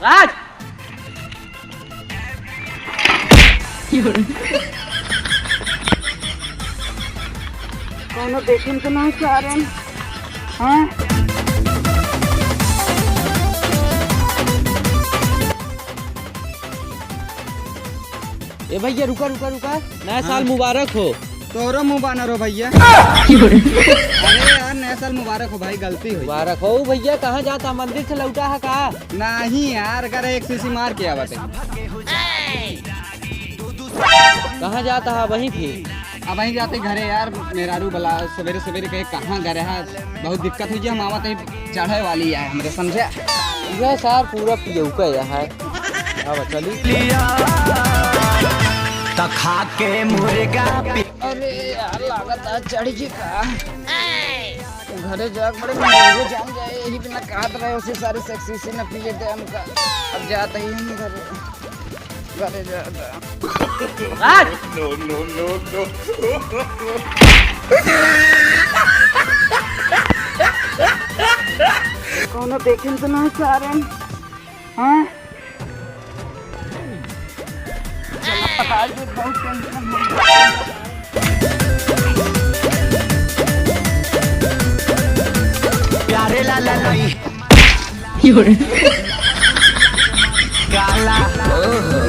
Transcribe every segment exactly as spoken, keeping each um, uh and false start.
राज! कौनो देखिन तो नहीं सारेन? हाँ? ए भैया, रुका, रुका, रुका। नया साल हाँ। मुबारक हो। तोरो मुँह बानर हो भैया। अरे यार, नया साल मुबारक हो भाई, गलती हुई। मुबारक हो भैया, कहाँ जाता, मंदिर से लौटा है का? नहीं यार, अगर एक सीसी मार के आवत है। कहाँ जाता है वहीं फिर? अब वहीं जाते घरे यार, मेहरारू बला सवेरे सवेरे कहे कहाँ गए है, बहुत दिक्कत हुई, हम आवत है। चढ़े वाली है हमरे, समझे? यह सार पूरा पियौका यह है। अब चली। त खा के मुर्गा पी- अरे यार, लागत है चढ़ जी का। घरे जाके बड़े महंगे जान जाए, यही बिना कहत रहे, उसे सारे सेक्सी से न पिए दे हमका। अब जाते ही हम घरे, घरे जाता। राज! No, no, no, no। कौनो देखेन तो नहीं सारेन? हाँ? आज बहुत tension हो गया। प्यारे लाला नहीं। काला।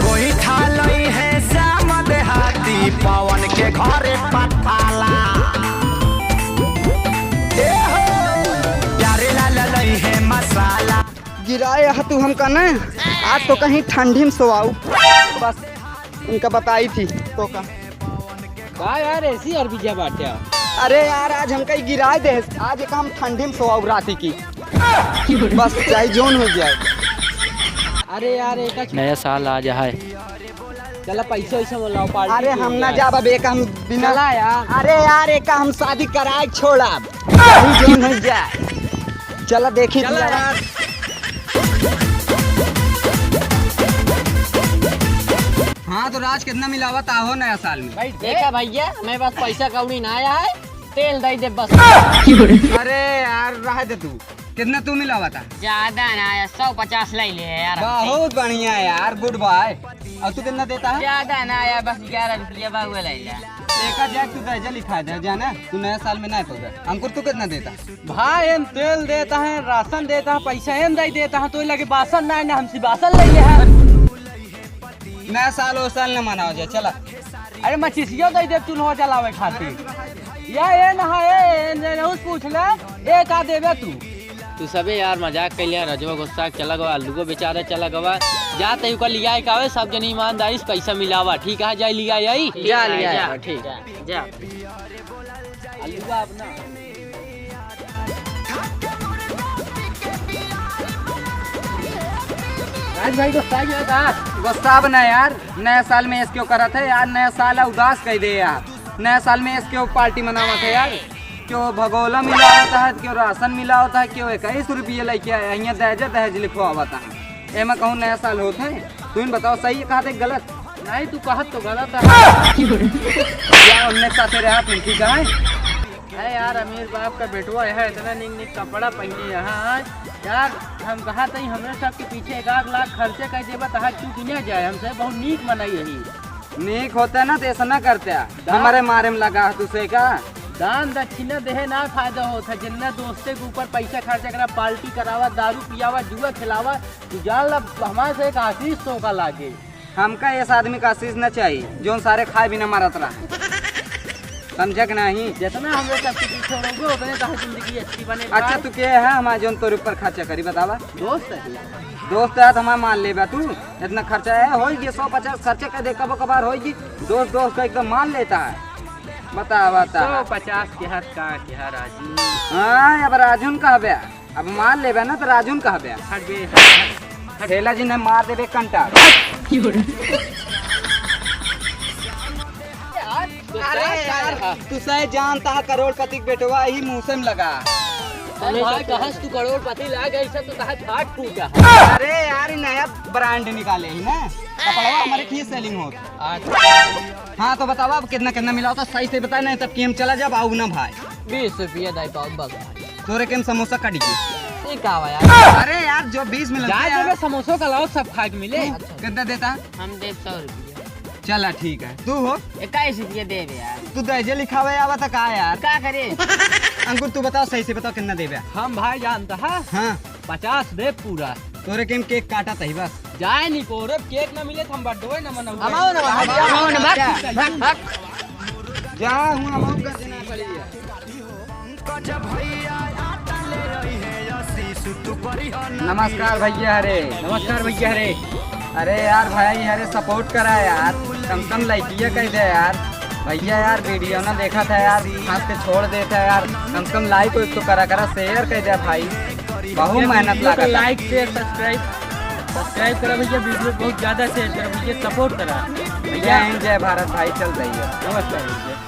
कोई ठालई है श्याम देहाती, पवन के घरे पठाला। ए हो, प्यारे लाला लई है मसाला। गिराए ह तू हमका न, आज तो कहीं ठंडी में सोआऊ। बस इनका बताई थी तो का। का यार, ऐसी अरबिया बाटे। अरे यार, आज हमका ही गिराए दे, आज एक हम ठंडी में सोआऊ राती की। बस चाहे जोन हो जाए। अरे यार, एक नया साल आ जा है। चला पैसा वैसा मिलाओ, पार्टी अरे के हम ना यार। जाब, अब एक हम बिना चला यार। अरे यार, एक हम शादी कराए छोड़ब। कहीं जो नहीं जाए। चला देखी चला यार। हाँ तो राज, कितना मिलावत आहो नया साल में? भाई देखा भैया, मैं बस पैसा कौड़ी ना आया है, तेल दे दे बस। अरे यार, रह दे तू। कितना तू मिलावत आ? ज्यादा ना यार, सौ पचास ले ले यार। बहुत बढ़िया यार, good boy। और तू कितना देता है? ज्यादा ना यार, बस ग्यारह रुपया बा, वो ले ले। एक हजार तू दे, जल्दी खा दे, जाना तू नया साल में ना पौधा। हमको तू कितना देता? भाई हम तेल देता है, राशन देता है, पैसा हम दे देता है, तो लगे बासन ना है, ना हमसे बासन ले ले है। नया साल वो साल न मनाओ जाए, चला। अरे मचिसियो दे दे तू लोग जलावे खातिर। या ए ना है, ए, ए, ए, उस पूछ ले, ए का देबे तू? तू सबे यार मजाक कैले यार, रजवा गुस्सा चला गवा, अल्लुओ बेचारा चला गवा। जा तई ओकर लिया के आवे, सब जने ईमानदारी से पैसा मिलावा, ठीक है? जाई लिया आई। जा लिया जा, आई, ठीक। जा, जा। अल्लुआ अपना। राज भाई गुस्सा गया का? गुस्सा अब ना यार, नया साल में ऐस क्यों करत है यार? नया साल है, उदास कह दे यार। नया साल में ऐस क्यों पार्टी मनावत है यार? क्यों भगोला मिलावत है, क्यों राशन मिलावत है, क्यों इक्कीस रुपये लेके आया, यहाँ दहेज दहेज लिखवावत है। एमा कहूँ नया साल होत है? तुम बताओ, सही है कहत है गलत? नहीं, तू कहत तो गलत है। क्या उनने साथे रहा तुम, ठीक है? अरे यार, अमीर बाप का बेटवा है, इतना नीक नीक कपड़ा पहने यहाँ। यार, हम कहा तई हमरे सबके पीछे एक आध लाख खर्चे कर देबा, तहार चूक न जाए, हमसे बहुत नीक मनई यही। नीक होते ना तो ऐसा ना करते, दान हमारे मारे में लगा है तुसे का? दान दक्षिणा देहे ना फायदा होत है, जितना दोस्ते के ऊपर पैसा खर्चा करा, पार्टी करावा, दारू पियावा, जुआ खिलावा, तू जान ला, हमारे से एक आशीष तो का लागे। हमका इस आदमी का आशीष न चाहिए, जोन सारे खाए बिना मरत रहा। समझे कि नहीं? जितना हम लोग सबके पीछे रहोगे, उतने तहार जिंदगी अच्छी बने। अच्छा, भाई। तू के है हमारे जोन तोरे ऊपर खर्चा करी, बतावा? दोस्त है। दोस्त है तो हमारे मान लेबा तू। इतना खर्चा है, होई गई सौ पचास खर्चा कर दे, कबो कभार होई गई। दोस्त दोस्त का एकदम मान लेता है। बता, बता। सौ पचास के हाथ का, के हाथ राजू। हाँ, अब राजू न कहबे। अब मान लेबे ना तो राजू न कहबे। हट बे, हट, हट। ठेला जी ने मार देबे कंटा। अरे यार, तू सही जानता है करोड़पति के बेटवा ही मुँह से में लगा। अरे भाई, कहाँ से तू करोड़पति ला गए, सब तो कहाँ फाट फूटा है। अरे यार, ये नया brand निकाले ही ना, कपड़वा हमारे ठीक selling होत। अच्छा। हाँ तो बतावा, अब कितना कितना मिला होता, सही से बता, नहीं तब कि हम चला जाब, आऊ ना भाई। बीस रुपया दाई पाव बस। तोरे के हम समोसा काट के। का बा यार? अरे यार, जो बीस में लगता जाए है। जब समोसों का लाओ, सब खाए के मिले। अच्छा। कितना देता? हम देब सौ रुपया। चला ठीक है, तू हो? इक्कीस रुपया देबे यार। तू दहेजे लिखावे आवा था का यार? का करे? अंकुर, तू बताओ, सही से बताओ, कितना देबे? हम भाई जानता है। हाँ। पचास देब पूरा। तोरे के हम केक काटा तही बस। जाए नहीं को रे, केक ना मिले तो हम बर्थडे ना मनाऊ। हमाओ ना, हमाओ ना, भाग। जा हूँ, हमाओ का देना पड़ी है। नमस्कार भैया रे। नमस्कार भैया रे। अरे यार भाई, अरे सपोर्ट करा यार, कम से कम लाइकिया कह दे यार। भैया यार, वीडियो ना देखा था यार, हाथ से छोड़ देता है यार, कम से कम लाइक वाइक तो करा करा, शेयर कह दे भाई, बहुत मेहनत लगा था। लाइक शेयर सब्सक्राइब, सब्सक्राइब करा भैया, वीडियो बहुत ज्यादा शेयर करा भैया, सपोर्ट करा भैया। जय हिंद, जय भारत भाई, चल रही है। नमस्कार भैया।